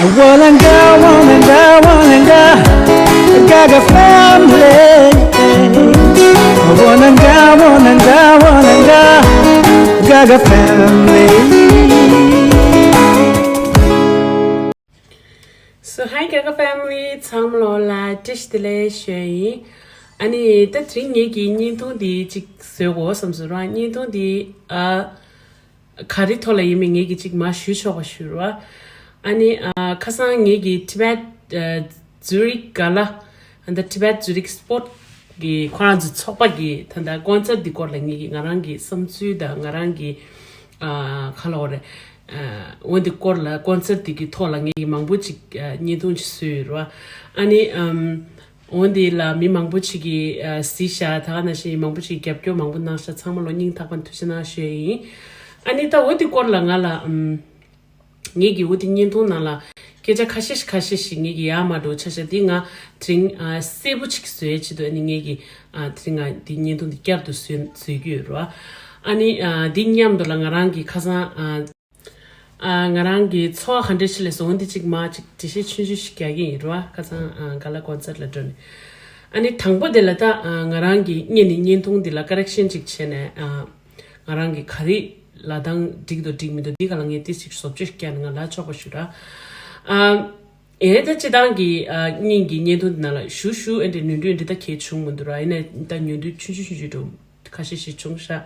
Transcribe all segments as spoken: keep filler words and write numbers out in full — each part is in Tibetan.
Wananga, wananga, wananga, Gaga family. Wananga, wananga, wananga, Gaga family. So, hi Gaga family, ཚང་མ་ལོ་ལ་བཀྲ་ཤིས་བདེ་ལེགས་ཞུ་ཡིན། ཨ་ནི་ད་དེ་རིང་ངེད་ཀྱི་བརྙན་ཐུང་འདི་གཅིག་བཟོ་དགོས་བསམ་སོང་ར། བརྙན་ཐུང་འདི་ཨ། ག་རེ་ཐོག་ལ་ཡིན་མིན་ངེད་ཀྱིས་གཅིག་མར་ཞུ་ཆོག་པ་ཞུ་རོགས། ཨ་ནི་ཨ་ཁ་སང་ངེད་ཀྱི་Tibet ཨ་Zurich Gala ཨ་ད་Tibet Zurich Sport གི་ཁོ་རང་ཚོའི་ཚོགས་པ་གི་ད་ལྟ་ཀོན་སར་འདི་སྐོར་ལ་ངེད་ཀྱི་ང་རང་གི་བསམ་ཚུལ་དང་ང་རང་གི་ཨ་ག་ལབ་དགོས་རེད། ཨ་འོ་འདི་སྐོར་ལ་ཀོན་སར་འདི་གི་ཐོག་ལ་ངེད་ཀྱི་མང་པོ་ཅིག་ཨ་བརྙན་ཐུང་ཅིག་བཟོས་ཡོད་རོགས། ཨ་ནི་ཨམ། འོན་ཏེ་ལ་མི་མང་པོ་ཞིག་གིས་ཨ་གཟིགས་ཤག་ད་ག་ནང་བཞིན་མང་པོ་ཞིག་རྒྱབ་སྐྱོར་མང་པོ་གནང་ཤག་ཚང་མ་ལོ་སྙིང་ཐག་པ་ནས་ཐུགས་རྗེ་གནང་ཞུ་ཡ་ཡིན། ཨ་ནི་ད་འོ་དེ་སྐོར་ལ་ང་ལ་ཨམ། ངེད་ཀྱི་འོ་དེ་བརྙན་ཐུང་ནང་ལ་སྐད་ཆ་ཁ་ཤས་ཤིག་ཁ་ཤས་ཤིག་ངེད་ཀྱི་ཡར་མར་འགྲོ་ཆ་ཤག་དེ་ང་དེ་རིང་ཨ་གསལ་པོ་ཅིག་བཟོ་ཡའི་ཆེད་དུ། ཨ་ནི་ངེད་ཀྱི་ཨ་དེ་རིང་ང་དེ་བརྙན་ཐུང་དེ་བསྐྱར་དུ་བཟོས་བཟོས་ཀྱི་ཡོད་རོ། ཨ་ནི་ཨ་དེ་མཉམ་དུ་ལ་ང་རང་གི་ཁ་སང་ཨ། ཨ་ང་རང་གི་ཚོར་བ་ག་འདྲ་ཞིག་སླེབས་སོང་འདི་གཅིག་མ་གཅིག་འགྲེལ་བཤད་ཆུང་ཆུང་ཞིག་རྒྱག་གི་ཡིན་རོ། ཁ་སང་ཨ་ག་ལ་ཀོན་སར་ལ་འགྲོ་ནས། ཨ་ནི་དང་པོ་དེ་ལ་ད་ཨ་ང་རང་གི་སྔོན་ནས་བརྙན་ཐུང་འདི་ལ་ཀ་རེག་ཤན་ཅིག་བྱས་ནས་ཨ་ང་རང་གི་ག་རེ་ལབ་སྟངས་འགྲིག་འདུག་འགྲིག་མི་འདུག་འདི་ག་ལ་ངས་ཏིས་ཅིག་བཟོ་བཅོས་ཤིག་བརྒྱབ་ནས་ང་ལབ་ཆོག་པ་ཞུ་ར། ཨ་ཨེ་ད་སྤྱི་བཏང་གི་ཨ་སྔོན་གྱི་བརྙན་ཐུང་འདི་ནང་ལ་ཞུ་ཞུ་ཨེ་འདྲ་ཉུང་འདུས་འདི་ད་གས་བྱུང་མི་འདུག་ར། ཡིན་ནའི་ད་ཉུང་འདུས་ཆུང་ཆུང་ཆུང་ཆུང་འགྲོ། ཁ་ཤས་ཤིག་བྱུང་ཤག་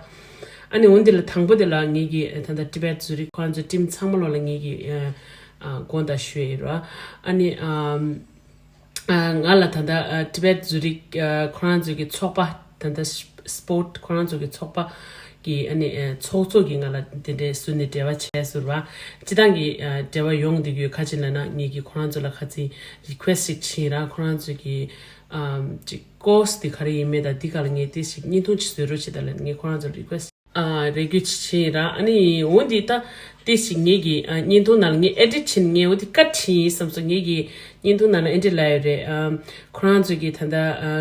ཨ་ནི་འོན་ཏེ་ལ་དང་པོ་དེ་ལ་ངེད་ཀྱི་ད་ལྟ་ཏི་བེད་ཛུ་རིག་ཁོ་རང་ཚོའི་ཊིམ་ཚང་མ་ལོ་ལ་ངེད་ཀྱི་ཨ་ཨ་དགོངས་དག་ཞུ་ཡི་རོ། ཨ་ནི་ཨ་ཨ་ང་ལ་ད་ལྟ་ཨ་ཏི་བེད་ཛུ་རིག་ཨ་ཁོ་རང་ཚོའི་གི་ཚོགས་པ་ད་ལྟ་སི་སི་པོར་ཊི་ཁོ་རང་ཚོའི་གི་ཚོགས་པ་གི་ཨ་ནི་ཨ་ཚོགས་གཙོ་གིས་ང་ལ་དེ་འདྲའི་ཟུར་ནས་འབྲེལ་བ་བྱས་ཟེར་བ། སྤྱི་བཏང་གི་ཨ་འབྲེལ་བ་ཡོང་བསྡད་ཀྱི་ཡོད། ག་ཅི་ལབ་ན་ངེད་ཀྱིས་ཁོ་རང་ཚོ་ལ་ཁ་ཚིག་རི་ཁུ་ཨེ་སི་ཊི་ཅིག་བྱིན་ར། ཁོ་རང་ཚོ་གི་ཨམ་ཅིག་ཀོ་སི་དེ་ག་རེ་ཡིན་མིན་དང་འདི་ག་ལ་ངས་ཏིས་ཅིག་བརྙན་ཐུང་ཅིག་བཟོ་རོགས་བྱེད་དང་ལབ་ནས་ངས་ཁོ་རང་ཚོར་རི་ཁུ་ཨེ་སི་ཊི་ཨ་རེ་སྐུལ་ཅིག་བྱས་ཡིན་ར། ཨ་ནི་འོ་འདི་ད་ཏིས་ཅིག་ངེད་ཀྱི་ཨ་བརྙན་ཐུང་ནང་ལ་ངས་ཨེ་ཌིཊ་བྱས་ནས་ངས་འོ་འདི་ཀཊ་བྱས་ཡིན་བསམ་སོང་། ངེད་ཀྱི་བརྙན་ཐུང་ནང་ལ་ཨེ་འདྲ་ལབ་ཡོད་རེད། ཨ་ཁོ་རང་ཚོ་གི་ད་ལྟ་ཨ་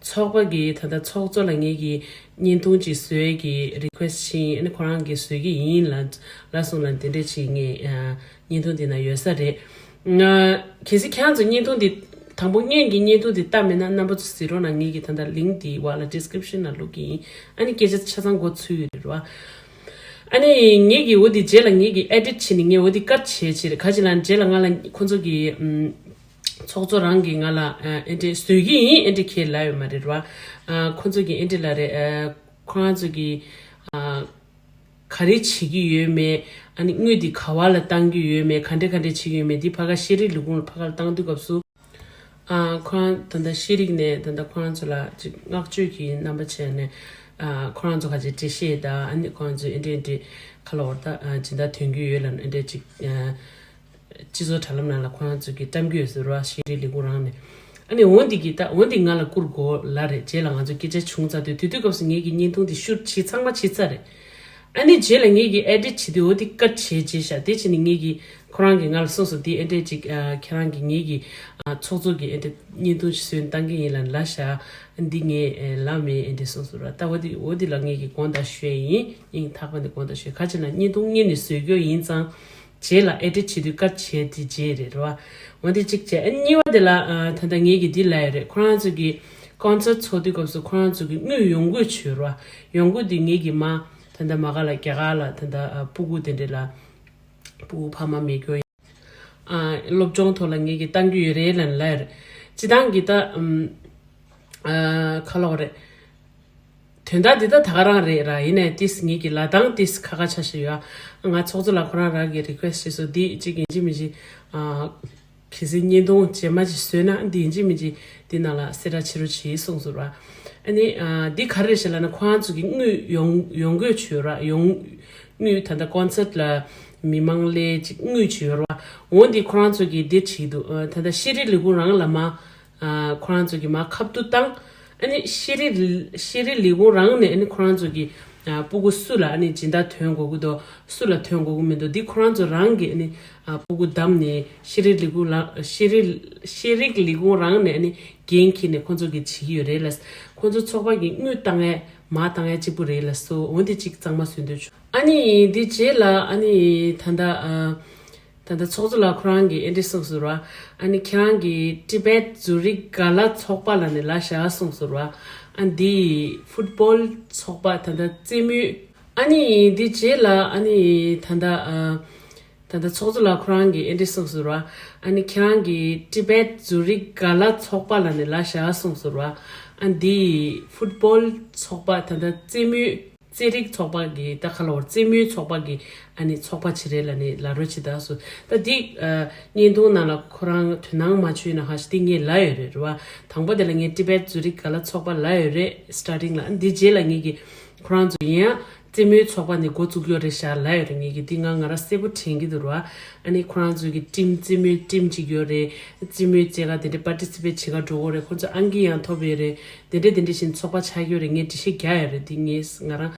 ཚོགས་པ་གི་ད་ལྟ་ཚོགས་གཙོ་ལ་ངེད་ཀྱི་བརྙན་ཐུང་ཅིག་བཟོས་ཀྱི་རི་ཁུ་ཨེ་སི་ཊི་བྱས་ཡིན། ཨ་ནི་ཁོ་རང་གིས་བཟོས་ཀྱི་ཡིན་ལབ་ལབ་སོང་ལ་དེ་འདྲ་ཅིག་ངས་ཨ་བརྙན་ཐུང་འདི་ན་ཡོད་ས་རེད། ང་གལ་སྲིད་ཁྱེད་རང་ཚོ་བརྙན་ཐུང་འདི་དང་པོ་སྔོན་གྱི་བརྙན་ཐུང་འདི་ལྟ་མེད་ན་རྣམ་པ་ཚོ་གཟིགས་རོགས་གནང་། ངེད་ཀྱི་ད་ལྟ་ལིང་ཀི་འདི་བར་ལ་ཌི་སི་ཀི་རིབ་ཤན་ལ་བླུག་གི་ཡིན། ཨ་ནི་སྐད་ཆ་ཆ་ཚང་མགོ་ཚོས་ཡོད་རེད་བ། ཨ་ནི་ངེད་ཀྱི་འོ་འདི་རྗེས་ལ་ངེད་ཀྱི་ཨེ་ཌིཊ་བྱས་ནས་ངས་འོ་འདི་ཀཊ་བྱས་བྱས་རེད། ག་ཅི་ལབ་ན་རྗེས་ལ་ང་ལ་ཁོ་ཚོ་གི་ཨམ་ཚོགས་གཙོ་རང་གིས་ང་ལ་ཨ་ཨེ་འདྲས་བཟོས་ཀྱི་ཡིན་ཨེ་འདྲས་ཁས་ལབ་ཡོད་མ་རེད་བ། ཨ་ཁོ་ཚོ་གིས་ཨེ་འདྲས་ལབ་རེད། ཨ་ཁོ་རང་ཚོ་གིས་ཨ། ག་རེ་བྱེད་ཀྱི་ཡོད་མེད། ཨ་ནི་དངུལ་འདི་ག་བ་ལ་བཏང་གི་ཡོད་མེད། ག་འདྲ་ག་འདྲ་བྱེད་ཀྱི་ཡོད་མེད། འདི་ཕ་ག་ཤེས་རིག་ལས་ཁུངས་ལ་ཕ་ག་ལ་བཏང་དུས་སྐབས་སུ། ཨ་ཁོ་རང་ད་ལྟ་ཤེས་རིག་ནས་ད་ལྟ་ཁོ་རང་ཚོ་ལ་ཅིག་བསྔགས་བརྗོད་ཀྱི་རྣམ་པ་བྱས་ནས། ཨ་ཁོ་རང་ཚོ་ག་ཅིག་འགྲེལ་བཤད་དང་། ཨ་ནི་ཁོ་རང་ཚོས་ཨེ་འདྲས་འདྲས་ག་ལ་བར་ད་ཨ་སྦྱིན་བདག་ཐོན་གྱི་ཡོད་ལབ་ནས་ཨེ་འདྲས་ཅིག་ཨ། སྤྱི་ཚོགས་དྲ་ལམ་ནང་ལ་ཁོ་རང་ཚོ་གིས་བཀྲམ་གྱི་ཡོད་ཟེར་བ། ཤེས་རིག་ལས་ཁུངས་རང་ནས། ཨ་ནི་འོ་འདི་གི་ད་འོ་འདི་ང་ལ་བསྐུར་དགོས་ལབ་རེད། རྗེས་ལ་ང་ཚོ་སྐད་ཆ་བྱུང་ཚར་དུས་དུས་དུས་སྐབས་སུ་ངེད་ཀྱི་བརྙན་ཐུང་འདི་ཤུཊ་བྱས་ཚང་མ་བྱས་ཚར་རེད། ཨ་ནི་རྗེས་ལ་ངེད་ཀྱིས་ཨེ་ཌིཊ་བྱེད་དུས་འོ་འདི་ཀཊ་བྱས་རྗེས་ཤག་དེ་བྱས་ནས་ངེད་ཀྱིས་ཁོ་རང་གིས་ང་ལ་གསུངས་སོང་། འདི་ཨེ་འདྲས་ཅིག་ཨ་ཁྱེད་རང་གིས་ངེད་ཀྱི་ཨ་ཚོགས་གཙོ་གི་ཨེ་འདྲས་བརྙན་ཐུང་ཞིག་བཟོས་བཏང་གི་ཡིན་ལབ་ལབ་ཤག་འདི་ངས་ཨེ་ལབ་མེད་ཨེ་འདྲས་གསུངས་སོང་ར། ད་འོ་འདི་འོ་འདི་ལ་ངེད་ཀྱིས་དགོངས་དག་ཞུ་ཡ་ཡིན། སྙིང་ཐག་པ་ནས་དགོངས་དག་ཞུ། ག་ཅི་ན་བརྙན་ཐུང་སྔོན་ནས་བཟོས་རྒྱུ་ཡིན་ཙང་། རྗེས་ལ་ཨེ་ཌིཊ་བྱེད་དུས་ཀཊ་བྱས་དེ་རྗེས་རེད་རོ། འོ་དེ་གཅིག་བྱས། ཨ་གཉིས་པ་དེ་ལ་ཨ་ད་ལྟ་ངེད་ཀྱིས་འདི་ལབ་ཡོད་རེད། ཁོ་རང་ཚོ་གི་ཀོན་སར་ཚོགས་དུས་སྐབས་སུ་ཁོ་རང་ཚོ་གི་དངུལ་ཡོང་སྒོ་བྱོས་རོ། ཡོང་སྒོ་དེ་ངེད་ཀྱིས་མ་ད་ལྟ་མ་ག་ལ་རྒྱ་གར་ལ་ད་ལྟ་ཨ་སྤུ་གུ་དེ་འདྲས་ལ་སྤུ་གུ་ཕ་མ་མེད་སྐྱོ་ཡིན། ཨ་སློབ་སྦྱོང་ཐོག་ལ་ངེད་ཀྱིས་བཏང་རྒྱུ་ཡོད་རེད་ལབ་ལབ་ཡོད་རེད། སྤྱི་བཏང་གི་ད་ཨམ། ཨ་ག་ལབ་དགོས་རེད། དོན་དག་འདི་ད་ད་ག་རང་རེད་ར། ཡིན་ནའི་ཏིས་ངེད་ཀྱི་ལབ་སྟངས་ཏིས་ཁ་ཁ་ཆགས་ཤིག་ཡོད། ང་ཚོགས་གཙོ་ལགས་ཁོ་རང་རང་གིས་རི་ཁུ་ཨེ་སི་ཊི་བྱས་སོང་། འདི་གཅིག་ཡིན་གཅིག་མིན་གཅིག་ཨ་གལ་སྲིད་བརྙན་ཐུང་རྗེས་མ་ཅིག་བཟོས་ན་འདི་ཡིན་གཅིག་མིན་གཅིག་འདི་ནང་ལ་གསལ་བསྒྲགས་བྱེད་རོགས་བྱེད་གསུངས་སོང་ར། ཨ་ནི་ཨ་འདི་ག་རེ་རེད་ཟེར་ལབ་ན་ཁོ་རང་ཚོ་གི་དངུལ་ཡོང་ཡོང་སྒོ་བྱོས་ར། ཡོང་དངུལ་ད་ལྟ་ཀོན་སར་ལ་མི་མང་སླེབས་ཅིག་དངུལ་བྱོས་ར། འོ་འདི་ཁོ་རང་ཚོ་གིས་འདི་བྱེད་འདུག་ཨ་ད་ལྟ་ཤེས་རིག་ལས་ཁུངས་རང་ལ་མ། ཨ་ཁོ་རང་ཚོ་གིས་མར་ཁ་བསྡུ་བཏང་། ཨ་ནི་ཤེས་རིག་ཤེས་རིག་ལས་ཁུངས་རང་ནས་ཨ་ནི་ཁོ་རང་ཚོ་གིས་ཨ་སྤུ་གུ་སུ་ལ་ཨ་ནི་སྦྱིན་བདག་ཐོན་དགོས་ཀྱི་འདུག་སུ་ལ་ཐོན་དགོས་ཀྱི་མི་འདུག་འདི་ཁོ་རང་ཚོ་རང་གིས་ཨ་ནི་ཨ་སྤུ་གུ་བདམས་ནས་ཤེས་རིག་ལས་ཁུངས་ལ་ཤེས་རིག་ཤེས་རིག་ལས་ཁུངས་རང་ནས་ཨ་ནི་འགན་འཁྱེར་ནས་ཁོ་ཚོ་གིས་བྱེད་ཀྱི་ཡོད་རེད་ལ། ཁོ་ཚོ་ཚོགས་པ་གིས་དངུལ་བཏང་ཡས་མར་བཏང་ཡས་གཅིག་པུ་རེད་ལ་སོ། འོ་འདི་གཅིག་གཙང་མ་བཟོས་འདོད་བྱུང་། ཨ་ནི་འདི་རྗེས་ལ་ཨ་ནི་ད་ལྟ་ཨ། ད་ ད་ལྟ་ཚོགས་གཙོ་ལགས་ཁོ་རང་གིས་ཨེ་འདྲ་གསུངས་སོང་ར། ཨ་ནི་ཁྱེད་རང་གིས་ཏི་བེད་ཛུ་རིག་ག་ལ་ཚོགས་པ་ལ་ནི་ལ་བཞག་གསུངས་སོང་ར། ཨ་འདི་ཕུཊ་བོལ་ཚོགས་པ་ད་ལྟ་རྩེད་མོའི། ཨ་ནི་འདི་རྗེས་ལ་ཨ་ནི་ད་ལྟ་ཨ། ད་ལྟ་ཚོགས་གཙོ་ལགས་ཁོ་རང་གིས་ཨེ་འདྲ་གསུངས་སོང་ར། ཨ་ནི་ཁྱེད་རང་གིས་ཏི་བེད་ཛུ་རིག་ག་ལ་ཚོགས་པ་ལ་ནི་ལ་བཞག་གསུངས་སོང་ར། ཨ་འདི་ཕུཊ་བོལ་ཚོགས་པ་ད་ལྟ་རྩེད་མོའི། རྩེད་རིགས་ཚོགས་པ་གི་ད་ག་ལ་བར་རྩེད་མོའི་ཚོགས་པ་གི་ཨ་ནི་ཚོགས་པ་ཅིག་རེད་ལ་ནི་ལ་རོལ་ཅིག་བཏང་སོང་། ད་འདི་ཨ་བརྙན་ཐུང་ནང་ལ་ཁོ་རང་དོ་སྣང་མ་བྱུང་ན་ཧ་ཤི་འདི་ངས་ལབ་ཡོད་རེད་ར་བ། དང་པོ་དེ་ལ་ངས་ཏི་བེད་ཛུ་རིག་ག་ལ་ཚོགས་པ་ལབ་ཡོད་རེད་སི་ཊར་ཊིང་ལ། ཨ་འདི་རྗེས་ལ་ངས་ཀྱི་ཁོ་རང་ཚོ་ཡིན་ཡང་རྩེད་མོའི་ཚོགས་པ་ནི་འགོ་བཙུགས་ཡོད་རེད་ཤག་ལབ་ཡོད་རེད། ངས་ཀྱི་འདི་ང་ང་རང་གསལ་པོ་དྲན་གྱི་འདུག་ར་བ། ཨ་ནི་ཁོ་རང་ཚོ་གི་ཊིམ་རྩེད་མོའི་ཊིམ་ཅིག་ཡོད་རེད། རྩེད་མོའི་རྩེད་ག་དེ་འདྲ་པར་ཊི་སི་པེཊ་བྱེད་ག་འགྲོ་གི་རེད། ཁོ་ཚོ་ཨང་ཀི་ཡང་ཐོབ་ཡོད་རེད། དེ་འདྲས་དེ་འདྲས་བཞིན་ཚོགས་པ་ཆགས་ཀྱི་ཡོད་རེད། ངས་འགྲེལ་བཤད་རྒྱག་ཡོད་རེད། འདི་ངས་ང་རང་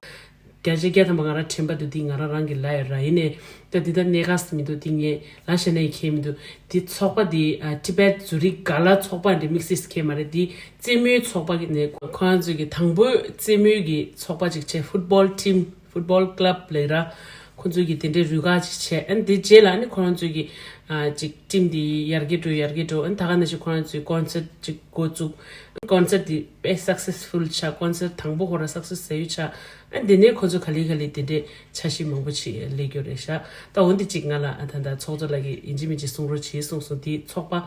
བརྒྱ་ཆ་བརྒྱ་ཐམ་པ་ང་རང་དྲན་པ་འདུག་འདི་ང་རང་རང་གིས་ལབ་ཡོད་ར། ཡིན་ནའི་ད་འདི་ད་གནད་འགག་མི་འདུག་འདི་ངས་ལབ་བཤད་ན་ཡི་ཁྱད་མི་འདུག་འདི་ཚོགས་པ་འདི་ཨ་ཏི་བེད་ཛུ་རིག་ག་ལ་ཚོགས་པ་འདི་དམིགས་བསལ་ཁྱད་མ་རེད། འདི་རྩེད་མོའི་ཚོགས་པ་གི་ནས་ཁོ་རང་ཚོའི་གི་དང་པོའི་རྩེད་མོའི་གི་ཚོགས་པ་ཅིག་བྱས་ཕུཊ་བོལ་ཊིམ། ཕུཊ་བོལ་ཀླབ་ལབ་ར། ཁོང་ཚོས་ཀྱི་དེ་འདྲའི་རུ་ཁག་ཅིག་བྱས། ཨ་ནི་དེ་རྗེས་ལ་ཨ་ནི་ཁོ་རང་ཚོས་ཀྱི་ཨ་ཅིག་ཊིམ་དེ་ཡར་རྒྱས་འགྲོ་ཡར་རྒྱས་འགྲོ། ཨ་ནི་ད་ག་ནང་བཞིན་ཁོ་རང་ཚོས་ཀོན་སར་ཊི་ཅིག་འགོ་བཙུགས། ཨ་ནི་ཀོན་སར་ཊི་དེ་དཔེ་སག་སེ་སི་ཕུལ་ཆགས། ཀོན་སར་ཊི་དང་པོ་ཁོ་རང་སག་སེ་སི་ཟེར་ཡུལ་ཆགས། ཨ་ནི་དེ་ནས་ཁོ་ཚོ་ག་ལེ་ག་ལེ་དེ་འདྲའི་འཆར་གཞི་མང་པོ་ཅིག་སླེབས་ཡོད་རེད་ཤག་ད་འོ་འདི་ཅིག་ང་ལ་ཨ་ད་ད་ཚོགས་གཙོ་ལགས་ཀྱིས་ཡིན་གཅིག་མིན་གཅིག་གསུང་རོགས་བྱེད་གསུངས་སོང་། དེ་ཚོགས་པ།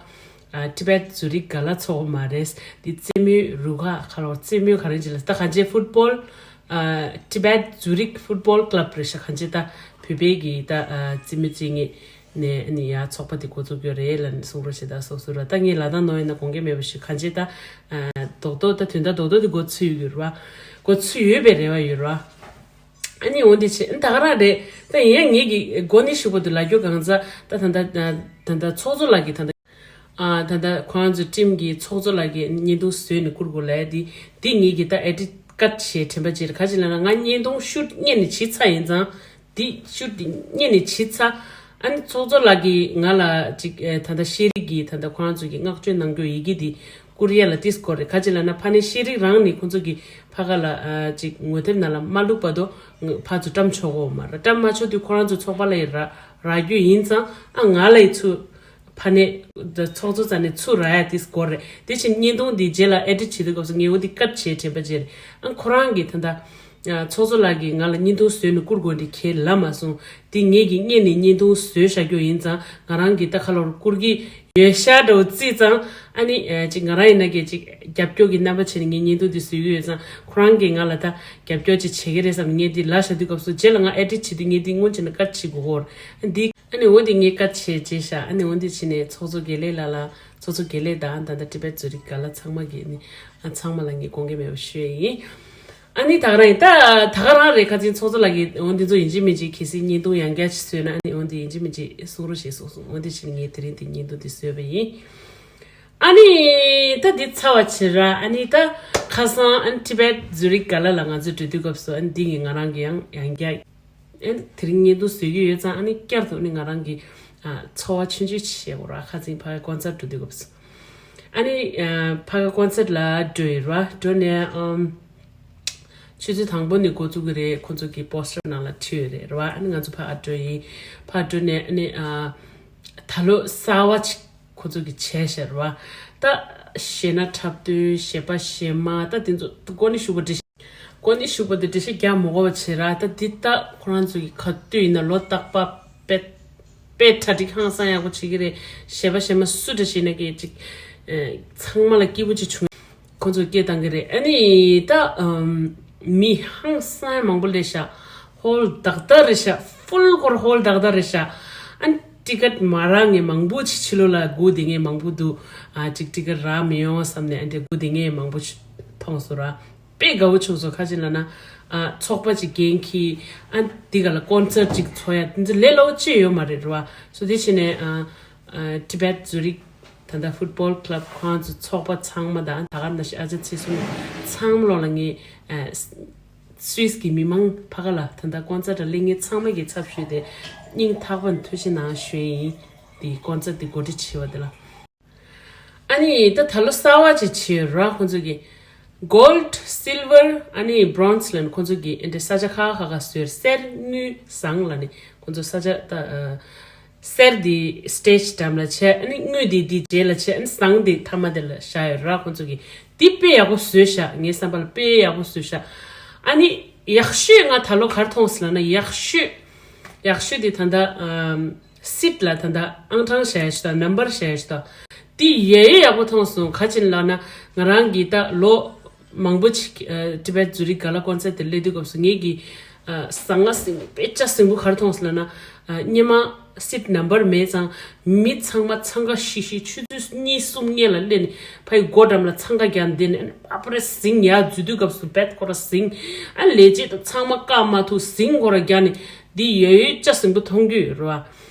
ཨ་ཏི་བེད་ཛུ་རིག་ག་ལ་ཚོགས་པ་མ་རེད། འདི་རྩེད་མོའི་རུ་ཁག་ཁ་ལོ་རྩེད་མོའི་ག་རེ་ཅིག་ལ་ད་གང་ཅི་ཕུཊ་བོལ། ཨ་ཏི་བེད་ཛུ་རིག་ཕུཊ་བོལ་ཀླབ་རེད་ཤག་གང་ཅི་ད་བོད་པའི་གི་ད་ཨ་རྩེད་མོ་རྩེ་མཁན་ནས་ནི་ཡ་ཚོགས་པ་དེ་འགོ་བཙུགས་ཡོད་རེད་ལ་ནི་གསུང་རོགས་བྱེད་ད་སོགས་སུ་ར། ད་ངས་ལ་དྭགས་ནང་ཡིན་ན་དགོངས་འགལ་མེད་པ་ཞིག་གང་ཅི་ད་ཨ་རྡོག་རྡོག་ད་དོན་དག་རྡོག་རྡོག་དེ་འགོ་ཚུགས་ཡོད་རེད་བ། འགོ་ཚུགས་ཡོད་པའི་རེ་བ་ཡོད་རེད་བ། ཨ་ནི་འོན་ཏེ་ཆེ་ད་ག་རང་རེད། ད་ཡིན་ཡང་ངེད་ཀྱི་མགོ་ནི་ཞུགས་པ་དུ་ལ་རྒྱུ་གང་ཚ་ད་ད་ད་ད་ད་ཚོགས་གཙོ་ལགས་ཀྱི་ད་ད། ཨ་ད་ད་ཁོ་རང་ཚོའི་ཊིམ་གྱི་ཚོགས་གཙོ་ལགས་ཀྱིས་བརྙན་ཐུང་བཟོས་ནས་བསྐུར་དགོས་ལབ་ཡ་དེ་འདི་ངེད་ཀྱི་ད་ཨེ་ཌི་ཊི་ཀཊ་བྱས་དྲན་པ་བརྗེད་རེད། ག་ཅི་ལབ་ན་ང་བརྙན་ཐུང་ཤུཊ་སྔོན་ནས་བྱས་ཚར་ཡིན་ཙང་། འདི་ཤུཊ་འདི་སྔོན་ནས་བྱས་ཚར། ཨ་ནི་ཚོགས་གཙོ་ལགས་ཀྱིས་ང་ལ་ཅིག་ཨེ་ད་ལྟ་ཤེས་རིག་གི་ད་ལྟ་ཁོ་རང་ཚོ་གི་བསྔགས་བརྗོད་གནང་རྒྱུ་ཡི་གེ་འདི་བསྐུར་ཡ་ལ་ཏིས་སྐོར་རེད། ག་ཅི་ལབ་ན་ཕ་ནས་ཤེས་རིག་རང་ནི་ཁོ་ཚོ་གི་ཕ་ག་ལ་ཨ་ཅིག་ངོ་དེབ་ནང་ལ་མ་བླུགས་བར་དུ་ཕར་ཚུར་བཀྲམ་ཆོག་གོ་མ་རེད། བཀྲམ་མ་ཆོག་དུས་ཁོ་རང་ཚོ་ཚོགས་པ་ལ་ཡི་ར་རག་རྒྱུ་ཡིན་ཙང་ཨ་ང་ལ་ཡི་ཚུར། ཕ་ནས་ཚོགས་གཙོ་རྩ་ནས་ཚུར་ར་ཡ་དེ་སྐོར་རེད། དེ་བཞིན་བརྙན་ཐུང་འདི་རྗེས་ལ་ཨེ་ཌི་ཊི་བྱེད་དུས་སྐབས་སུ་ངས་འོ་འདི་ཀཊ་བྱས་དྲན་པ་བརྗེད་རེད། ཨ་ཁོ་རང་གིས་ད་ལྟ་ཚོགས་གཙོ་ལགས་ཀྱིས་ང་ལ་བརྙན་ཐུང་བཟོས་ནས་བསྐུར་དགོས་འདི་ཁས་ལབ་མ་སོང་། འདི་ངེད་ཀྱིས་སྔོན་ནས་བརྙན་ཐུང་བཟོས་བཞག་རྒྱུ་ཡིན་ཙང་ང་རང་གིས་ད་ཁ་ལོར་བསྐུར་གྱི་ཡོད་ཤག་འདྲ་བོ་བརྩིས་ཙང་། ཨ་ནི་ཅིག་ང་རང་ཡིན་ན་གས་ཅིག་རྒྱབ་སྐྱོར་གྱི་རྣམ་པ་བྱས་ནས་ངས་བརྙན་ཐུང་འདི་བཟོས་ཀྱི་ཡོད་ཙང་ཁོ་རང་གིས་ང་ལ་ད་རྒྱབ་སྐྱོར་ཅིག་བྱེད་ཀྱི་རེད་བསམ་ནས་ངས་འདི་ལབ་བཞག་དུས་སྐབས་སུ་རྗེས་ལ་ང་ཨེ་ཌི་ཊི་བྱེད་དུས་ངས་འདི་སྔོན་ཆད་ནས་ཀཊ་བྱེད་དགོས་ཀྱི་ཡོད་རེད། འདི། ཨ་ནི་འོ་དེ་ངས་བཀའ་བྱས་རྗེས་བཞག་ཨ་ནི་འོ་དེ་ཕྱིན་ནས་ཚོགས་གཙོ་དགེ་ལེགས་ལགས་ལ་ཚོགས་གཙོ་དགེ་ལེགས་དང་ད་ལྟ་ཏི་བེད་ཛུ་རིག་ག་ལ་ཚང་མ་གི་ནི་ཨ་ཚང་མ་ལ་ངས་དགོངས་འགལ་མེད་པ་ཞུ་ཡས་ཡིན། ཨ་ནི་ད་ག་རང་ཡིན་ད་ད་ག་རང་རེད། ཁ་ཚིག་ཚོགས་གཙོ་ལགས་ཀྱིས་འོ་འདི་ཚོ་ཡིན་གཅིག་མིན་གཅིག་གལ་སྲིད་བརྙན་ཐུང་ཡང་བསྐྱར་ཞིག་བཟོས་ན་ཨ་ནི་འོ་འདི་ཡིན་གཅིག་མིན་གཅིག་གསུང་རོགས་ཞེས་གསུངས་སོང་། འོ་འདི་ཕྱིན་ངས་དེ་རིང་འདི་བརྙན་ཐུང་འདི་བཟོས་པ་ཡིན། ཨ་ནི་ད་འདི་ཚར་བ་ཕྱིར་ར་ཨ་ནི་ད་ཁ་སང་ཨ་ནི་ཏི་བེད་ཛུ་རིག་ག་ལ་ལ་ང་ཚོ་འགྲོ་དུས་སྐབས་སུ་ཨ་ནི་འདི་ངས་ང་རང་གི་ཡང་ཡང་བསྐྱར། ཨེ་དེ་རིང་བརྙན་ཐུང་བཟོ་གི་ཡོད་ཙང་ཨ་ནི་བསྐྱར་དུ་ནི་ང་རང་གི་ཨ་ཚོར་བ་ཆུང་ཆུང་ཅིག་བཤད་དགོས་ར། ཁ་སང་ཕ་གི་ཀོན་སར་འགྲོ་དུས་སྐབས་སུ་ཨ་ནི་ཨ་ཕ་གི་ཀོན་སར་ལ་འགྲོ་ཡི་ར། འགྲོ་ནས་ཨམ་ཆུ་ཚོད་དང་པོ་ནས་འགོ་བཙུགས་གི་རེད། ཁོ་ཚོ་གི་པོ་སི་ཊར་ནང་ལ་བྲིས་ཡོད་རེད་ར། ཨ་ནི་ང་ཚོ་ཕ་གི་འགྲོ་ཡིན། ཕ་གི་འགྲོ་ནས་ཨ་ནི་ཨ་ད་ལོ་གསར་བ་ཅིག་ཁོ་ཚོ་གི་བྱས་ཤར་བ། ད་གཞས་སྣ་འཁྲབ་སྟོན་གཞས་པ་གཞས་མ་ད་དེ་ཚོ་ཀོ་ནི་ཞུགས་པ་འདྲི་ཀོ་ནི་ཞུགས་པ་དེ་འགྲེལ་བཤད་རྒྱག་མ་དགོས་པ་བྱེད་ར། ད་འདི་ད་ཁོ་རང་ཚོ་གི་ག་དུས་ཡིན་ན་ལོ་རྟག་པ་དཔེ་དཔེ་གྲ་སྒྲིག་ཧང་སང་ཡག་པོ་བྱེད་ཀྱི་རེད། གཞས་པ་གཞས་མ་སུ་འདྲ་ཞིག་ན་གི་ཅིག་ཚང་མ་ལ་སྐྱིད་པོ་ཅིག་བྱུང་། ཁོ་ཚོ་སྐད་བཏང་གི་རེད། ཨ་ནི་ད་ཨམ་མི་ཧང་སང་མང་པོ་སླེབས་ཤག་ཧོལ་དག་དག་རེད་ཤག་ཧྥུལ་ཀོར་ཧོལ་དག་དག་རེད་ཤག་ཨ་ནི་ཊི་ཀེཊ་མ་རག་མཁན་མང་པོ་ཅིག་ཕྱི་ལོགས་ལ་སྒུག་བསྡད་མཁན་མང་པོ་འདུག་ཨ་ཅིག་ཊི་ཀེཊ་རག་མི་ཡོང་བསམ་ནས་ཨ་འདྲ་སྒུག་བསྡད་མཁན་མང་པོ་ཅིག་མཐོང་སོང་ར། དཔེ་དགའ་བོ་བྱུང་སོང་། ཁ་ཅིག་ལབ་ན་ཨ་ཚོགས་པ་ཅིག་འགན་འཁྱེར་ཨ་འདི་ག་ལ་ཀོན་སར་ཊི་ཅིག་ཚོགས་ཡ་འདི་ཚོ་ལས་སླ་བོ་ཅིག་ཡོད་མ་རེད་ར་བ། སོ་དེ་བྱས་ནས་ཨ། ཨ་ཏི་བེད་ཛུ་རིག་ད་ལྟ་ཕུཊ་བོལ་ཀླབ་ཁོང་ཚོ་ཚོགས་པ་ཚང་མ་དང་ད་ག་ནང་བཞིན་ཨ་ཅག་ཚེ་སྲུང་ཚང་མ་ལོག་ལ་ངས་ཨ་སུད་སི་གི་མི་མང་ཕ་ག་ལ་ད་ལྟ་ཀོན་སར་ཊི་ལ་སླེབས་མཁན་ཚང་མ་གི་ཚབ་ཞུས་ཏེ་སྙིང་ཐག་པ་ནས་ཐུགས་རྗེ་གནང་ཞུ་ཡས་ཡིན། དེ་ཀོན་སར་ཊི་དེ་གོ་སྒྲིག་བྱས་པ་དེ་ལ། ཨ་ནི་ད་ད་ལོ་གསར་བ་ཅིག་བྱས་ཡོད་ར། ཁོང་ཚོ་གི་གོལ་ཌི་སིལ་ཝར་ཨ་ནི་བྷོན་ཛི་ལ་ནི་ཁོང་ཚོ་གི་ཨེ་འདྲ་ས་ཆ་ཁག་ཁག་ཁག་བཟོས། གསེར་དངུལ་ཟངས་ལ་ནི་ཁོང་ཚོ་ས་ཆ་ད་ཨ། གསེར་འདི་སི་ཊེ་ཇི་འགྲམ་ལ་བྱས། ཨ་ནི་དངུལ་འདི་འདི་རྗེས་ལ་བྱས། ཨ་ནི་ཟངས་འདི་མཐའ་མ་དེ་ལ་བཞག་ཡོད་ར། ཁོང་ཚོ་གིས་འདི་དཔེ་ཡག་པོ་བཟོས་ཤག་ངའི་བསམ་པ་ལ་དཔེ་ཡག་པོ་བཟོས་ཤག་ཨ་ནི་ཡག་ཤོས་ང་ད་ལོ་ག་རེ་མཐོང་སོང་ལབ་ན། ཡག་ཤོས་ཡག་ཤོས་དེ་ད་ལྟ་ཨམ་སིཊ་ལ་ད་ལྟ་ཨང་གྲངས་བཞག་ཡ་ཞིག་དང་ནམ་བར་བཞག་ཡ་ཞིག་དང་། འདི་ཡ་ཡོད་ཡག་པོ་མཐོང་སོང་། ག་ཅི་ལབ་ན་ང་རང་གིས་ད་ལོ་མང་པོ་ཅིག་ཨ་ཊི་བེཊ་ཛུ་རིག་ག་ལ་ཀོན་སར་ཊི་དེ་སླེབས་དུས་སྐབས་སུ་ངེད་ཀྱིས་ཨ་ཟང་ངེ་ཟིང་དཔེ་ཆ་ཟིང་པོ་ག་རེ་མཐོང་སོང་ལབ་ན། ཨ་སྔོན་མ་སིཊ་ནམ་བར་མེད་ཙང་མི་ཚང་མ་འཚང་ཁ་ཤིག་ཤིག་ཆུ་ཚོད་གཉིས་གསུམ་སྔོན་ལ་སླེབས་ནས་ཕ་གི་སྒོ་འགྲམ་ལ་འཚང་ཁ་རྒྱག་བསྡད་ནས། ཨ་ནི་ཨ་པ་རེ་ཟིང་ཡར་འཛུལ་དུས་སྐབས་སུ་བེད་ཁོ་ར་ཟིང་། ཨ་ལས་བྱེད་དང་ཚང་མ་བཀག་མ་ཐུབ་ཟིང་ཁོ་ར་རྒྱག་ནས་འདི་ཡ་ཡོད་ཆ་ཟིང་པོ་མཐོང་རྒྱུ་ཡོད་རེད་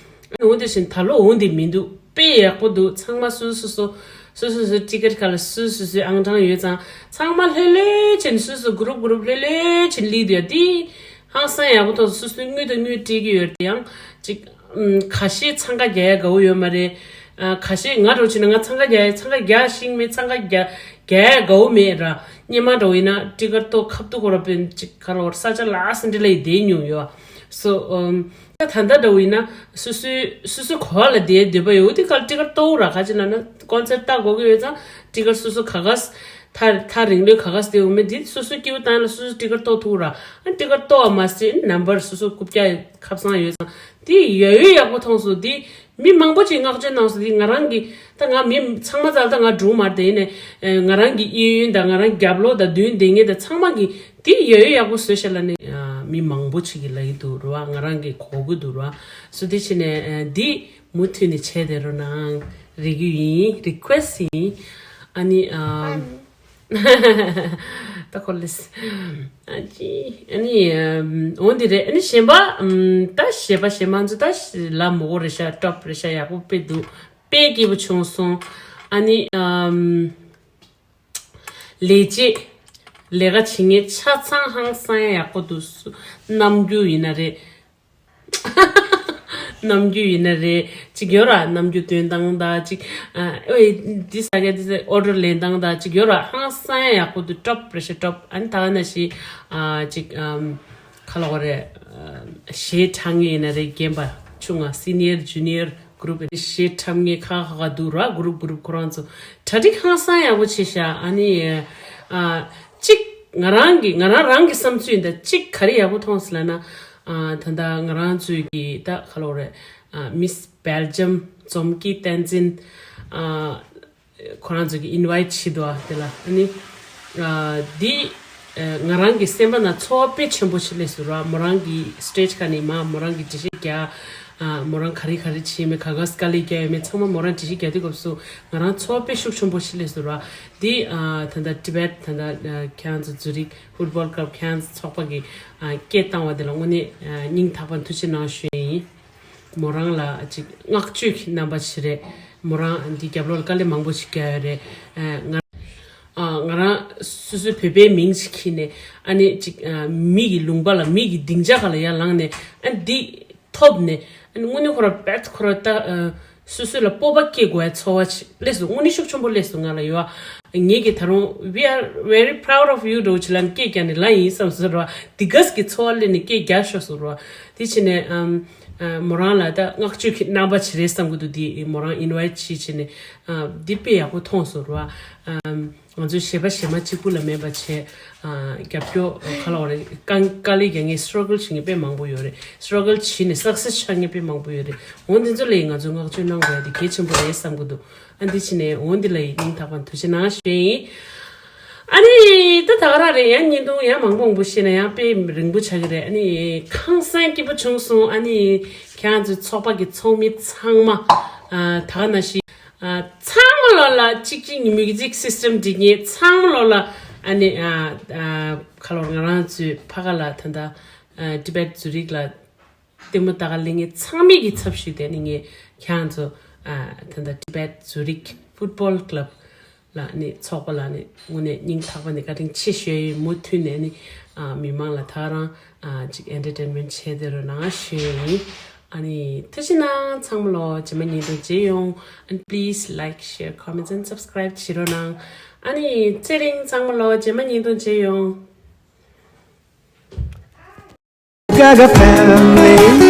བ། འོ་དེ་བཞིན་ད་ལོ་འོ་འདི་མི་འདུག་དཔེ་ཡག་པོ་འདུག་ཚང་མ་སོ་སོ་སོ་སོ་སོ་སོ་ཊི་ཀེཊ་ཁ་ལ་སོ་སོ་སོའི་ཨང་གྲངས་ཡོད་ཙང་ཚང་མ་ལྷོད་ལྷོད་བྱས་ནས་སོ་སོ་གུ་རུབ་གུ་རུབ་ལྷོད་ལྷོད་བྱས་ནས་སླེབས་འདུག་ཡ། དེ་ཧང་སང་ཡག་པོ་མཐོང་སོང་། སོ་སོའི་དངུལ་དང་དངུལ་སྤྲད་ཀྱི་ཡོད་རེད་དེ། ཡང་ཅིག་ཨམ་ཁ་ཤས་འཚང་ཁ་རྒྱག་ཡ་དགའ་བོ་ཡོད་མ་རེད། ཨ་ཁ་ཤས་ང་འདྲ་བྱས་ན་ང་འཚང་ཁ་རྒྱག་ཡ་འཚང་ཁ་རྒྱག་ཤེས་མེད། འཚང་ཁ་རྒྱག་རྒྱག་ཡ་དགའ་བོ་མེད་ར། སྔོན་མ་འདྲ་བོ་ཡིན་ན་ཊི་ཀེཊ་ཐོག་ཁ་ཐུག་ཁོ་ར་དཔེ་ཅིག་ག་ལ་བར་ས་ཆ་ལ་སི་འདྲ་ལ་ཡི་བསྡད་མྱོང་ཡོད། སོ་ཨམ། ད་ད་ལྟ་འདྲ་བོ་ཡིན་ན་སོ་སོའི་སོ་སོའི་གོ་བ་ལ་བསྡད་འདོད་པ་ཡོད་དེ་ག་ལ་ཊི་ཀེཊ་གཏོར་ར། ག་ཅི་ལབ་ན་ཀོན་སར་ཊི་ལྟ་དགོས་ཀྱི་ཡོད་ཙང་ཊི་ཀེཊ་སོ་སོ་ག་ག་ས་ཐག་ཐག་རིང་ལོས་ག་ག་ས་དེ་འོ་མེད་དེ་སོ་སོའི་སྐྱིད་པོ་བཏང་ལ་སོ་སོ་ཊི་ཀེཊ་གཏོར་ཐུབ་ར། ཨ་ཊི་ཀེཊ་གཏོར་བ་མ་ཟད་ནམ་བར་སོ་སོ་རྐུབ་བཀྱག་ཁ་བཟང་ཡོད་ཙང་དེ་ཡ་ཡོད་ཡག་པོ་མཐོང་སོང་། དེ་མི་མང་པོ་ཅིག་བསྔགས་བརྗོད་གནང་སོང་། དེ་ང་རང་གི་ད་ང་མི་ཚང་མ་ཚར་ད་ང་སྒྲུང་མར་དེ་ཡིན་ནས་ང་རང་གི་གཡས་གཡོན་དང་ང་རང་རྒྱབ་ལོགས་དང་མདུན་དེ་ངེད་དང་ཚང་མ་གི་དེ་ཡ་ཡོད་ཡག་པོ་བཟོས་ཤག་ལབ་ནས་མི་མང་པོ་ཅིག་གིས་ལབ་ཀྱི་འདུག་རེད་བ། ང་རང་གིས་གོ་གི་འདུག་རེད་བ། སོ་དེ་བྱས་ནས་འདི་མུ་མཐུད་ནས་བྱས་བསྡད་རོགས་གནང་། རེ་སྐུལ་ཡིན། རི་ཀུ་ཨེ་སི་ཡིན། ཨ་ནི་ཨམ། ད་ཁོ་ལེས། ཨ་ཅི། ཨ་ནི་ཨམ། འོ་འདི་རེད། ཨ་ནི་གཞན་པ་ཨམ། ད་གཞན་པ་གཞན་མ་ཚོ་ད་ལ་མོ་གོ་རེད་ཤག་ཊོབ་རེད་ཤག་ཡག་པོ་དཔེ་འདུག་དཔེ་སྐྱིད་པོ་བྱུང་སོང་། ཨ་ནི་ཨམ། ལས་བྱེད། ལས་ཀ་བྱེད་མཁན་ཆ་ཚང་ཧང་སང་ཡག་པོ་འདུག་སུ་རྣམ་འགྱུར་ཡིན་ན་རེད། རྣམ་འགྱུར་ཡིན་ན་རེད། ཅིག་ཡོད་ར། རྣམ་འགྱུར་སྟོན་སྟངས་དང་ཅིག་ཨ་ཨོའི་འདི་ཟ་ག་འདི་ཟ། ཨོ་ཌར་ལེན་སྟངས་དང་ཅིག་ཡོད་ར། ཧང་སང་ཡག་པོ་འདུག་ཊོབ་རེད་ཤག་ཊོབ། ཨ་ནི་ད་ག་ནང་བཞིན་ཨ་ཅིག་ཨམ། ག་ལབ་དགོས་རེད། ཨ་གཞས་འཁྲབ་མཁན་ཡིན་ན་རེད། རྒན་པ་ཆུང་ང་སི་ནི་ཡར་ཇུ་ནི་ཡར་གུ་རུབ་ཨ་ནི་གཞས་འཁྲབ་མཁན་ཁག་ཁག་ཁག་འདུག་ར། གུ་རུབ་གུ་རུབ་ཁོ་རང་ཚོ་གྲ་སྒྲིག་ཧང་སང་ཡག་པོ་བྱས་ཤག་ཨ་ནི་ཨ་གཅིག་ང་རང་གི་ང་རང་རང་གི་བསམ་ཚུལ་ཡིན་ད། གཅིག་ག་རེ་ཡག་པོ་མཐོང་སོང་ལབ་ན། ཨ་ད་ལྟ་ང་རང་ཚོའི་གི་ད་ག་ལབ་དགོས་རེད། ཨ་མིས་བྷེལ་ཇམ་འཛོམས་སྐྱིད་བསྟན་འཛིན། ཨ་ཁོ་རང་ཚོ་གིས་ཨིན་ཝའིཊ་བྱས་འདུག་ཨ་དེ་ལ་ཨ་ནི། ཨ་འདི་ཨ་ང་རང་གི་སེམས་པ་ནང་ཚོར་བ་དཔེ་ཆེན་པོ་ཞིག་སླེབས་སོང་ར། མོ་རང་གི་སི་ཊེ་ཇི་ཁ་ནས་མར་མོ་རང་གི་འགྲེལ་བཤད་རྒྱག་ཨ་མོ་རང་ག་རེ་ག་རེ་བྱས་མེད། ག་ག་སི་དཀའ་ལས་རྒྱག་ཡོད་མེད་ཚང་མ་མོ་རང་འགྲེལ་བཤད་རྒྱག་དུས་སྐབས་སུ་ང་རང་ཚོར་བ་དཔེ་ཤུགས་ཆེན་པོ་ཞིག་སླེབས་སོང་ར། འདི་ཨ་ད་ལྟ་ཊི་བེཊ་ད་ལྟ་ཨ་ཁྱེད་རང་ཚོ་ཛུ་རིག་ཕུཊ་བོལ་ཀླབ་ཁྱེད་རང་ཚོ་ཚོགས་པ་གིས་ཨ་སྐད་བཏང་བ་དེ་ལ་དངོས་གནས་ཨ་སྙིང་ཐག་པ་ནས་ཐུགས་རྗེ་གནང་ཞུ་ཡ་ཡིན། མོ་རང་ལ་ཅིག་བསྔགས་བརྗོད་ཀྱི་རྣམ་པ་ཞིག་རེད། མོ་རང་འདི་རྒྱབ་ལོགས་ལ་དཀའ་ལས་མང་པོ་ཞིག་བརྒྱབ་ཡོད་རེད། ཨ་ང་ཨ་ང་རང་སོ་སོའི་བོད་པའི་མིང་ཞིག་ཁྱེར་ནས་ཨ་ནི་ཅིག་ཨ་མི་གི་ལུང་པ་ལ་མི་གི་སྡིངས་ཆ་ཁ་ལ་ཡར་ལངས་ནས་ཨ་འདི་ཐོབ་ནས་ཨ་ནི་དངོས་གནས་ཁོ་ར་བེད་ཁོ་ར་ད་ཨ་སོ་སོ་ལ་སྤོབས་པ་སྐྱེ་དགོས་ཡ་ཚོར་བ་ཞིག་སླེབས་སོང་། དངོས་གནས་ཤུགས་ཆེན་པོ་སླེབས་སོང་ང་ལ་ཡོད་ཨ། ངེད་ཀྱིས་ད་རུང་we are very proud of you འདྲ་བོ་ཅིག་ལབ་ནས་སྐད་རྒྱག་ནས་ལབ་ཡིན་བསམ་སོང་ར། འདི་ག་ས་གི་ཚོར་བ་སླེབས་ནས་སྐད་རྒྱག་ཤོར་སོང་ར། དེ་བྱས་ནས་ཨམ། ཨ་མོ་རང་ལ་ད་བསྔགས་བརྗོད་ཀྱི་རྣམ་པ་ཞིག་རེད་བསམ་གྱི་འདུག་འདི་མོ་རང་ཨིན་ཝའིཊ་བྱས་བྱས་ནས་ཨ་འདི་དཔེ་ཡག་པོ་མཐོང་སོང་ར། ཨམ་ང་ཚོའི་གཞས་པ་གཞས་མ་གཅིག་པུ་ལ་མེད་པ་བྱས་ཨ་རྒྱབ་སྐྱོར་ག་ལབ་དགོས་རེད། དཀའ་དཀའ་ལས་རྒྱག་མཁན་སི་ཊྲག་གལ་བྱེད་མཁན་དཔེ་མང་པོ་ཡོད་རེད། སི་ཊྲག་གལ་བྱས་ནས་སག་སེ་སི་ཆགས་མཁན་དཔེ་མང་པོ་ཡོད་རེད། འོ་འདི་ཚོ་ལ་ཡིས་ང་ཚོས་བསྔགས་བརྗོད་གནང་དགོས་ཡ་འདི་གལ་ཆེན་པོ་རེད་བསམ་གྱི་འདུག་ཨ་འདི་བྱས་ནས་འོ་འདི་ལ་ཡིས་སྙིང་ཐག་པ་ནས་ཐུགས་རྗེ་གནང་ཞུ་ཡ་ཡིན། ཨ་ནི་ད་ད་ག་རང་རེད། ཡང་བརྙན་ཐུང་ཡང་མང་པོ་མང་པོ་བཤད་ན་ཡང་དཔེ་རིང་པོ་ཆགས་ཀྱི་རེད། ཨ་ནི་ཧང་སང་སྐྱིད་པོ་བྱུང་སོང་། ཨ་ནི་ཁྱེད་རང་ཚོའི་ཚོགས་པ་གི་ཚོགས་མི་ཚང་མ་ཨ་ད་ག་ནང་བཞིན་ཨ་ཚང་མ་ལོ་ལ་གཅིག་གཅིག་མིའུ་ཛིག་སིས་ཊེམ་སྒྲིག་མཁན་ཚང་མ་ལོ་ལ་ཨ་ནི་ཨ་ཨ་ག་ལབ་དགོས་རེད། ང་རང་ཚོའི་ཕ་ག་ལ་ད་ལྟ་ཨ་ཊི་བེཊ་ཛུ་རིག་ལ་ལྟད་མོ་ལྟ་ག་སླེབས་མཁན་ཚང་མའི་གི་ཚབ་ཞུས་ཏེ་ནི་ངས་ཁྱེད་རང་ཚོ་ཨ་ད་ལྟ་ཊི་བེཊ་ཛུ་རིག་ཕུཊ་བོལ་ཀླབ་ལ་ནི་ཚོགས་པ་ལ་ནི་དངོས་གནས་སྙིང་ཐག་པ་ནས་བཀའ་དྲིན་ཆེ་ཞུ་ཡ་ཡིན། མུ་མཐུད་ནས་ནི་ཨ་མི་མང་ལ་ད་ག་རང་ཨ་ཅིག་ཨེན་ཊར་ཊེན་མེན་ཊི་བྱས་བསྡད་རོགས་གནང་ཞུ་ཡ་ཡིན། ཨ་ནི་ཐུགས་རྗེ་གནང་ཚང་མ་ལོ། རྗེས་མ་བརྙན་ཐུང་མཇལ་ཡོང་། And please like, share, comments and subscribe བྱེད་རོགས་གནང་། ཨ་ནི་ཚེ་རིང་ཚང་མ་ལོ། རྗེས་མ་བརྙན་ཐུང་མཇལ་ཡོང་། Gaga family.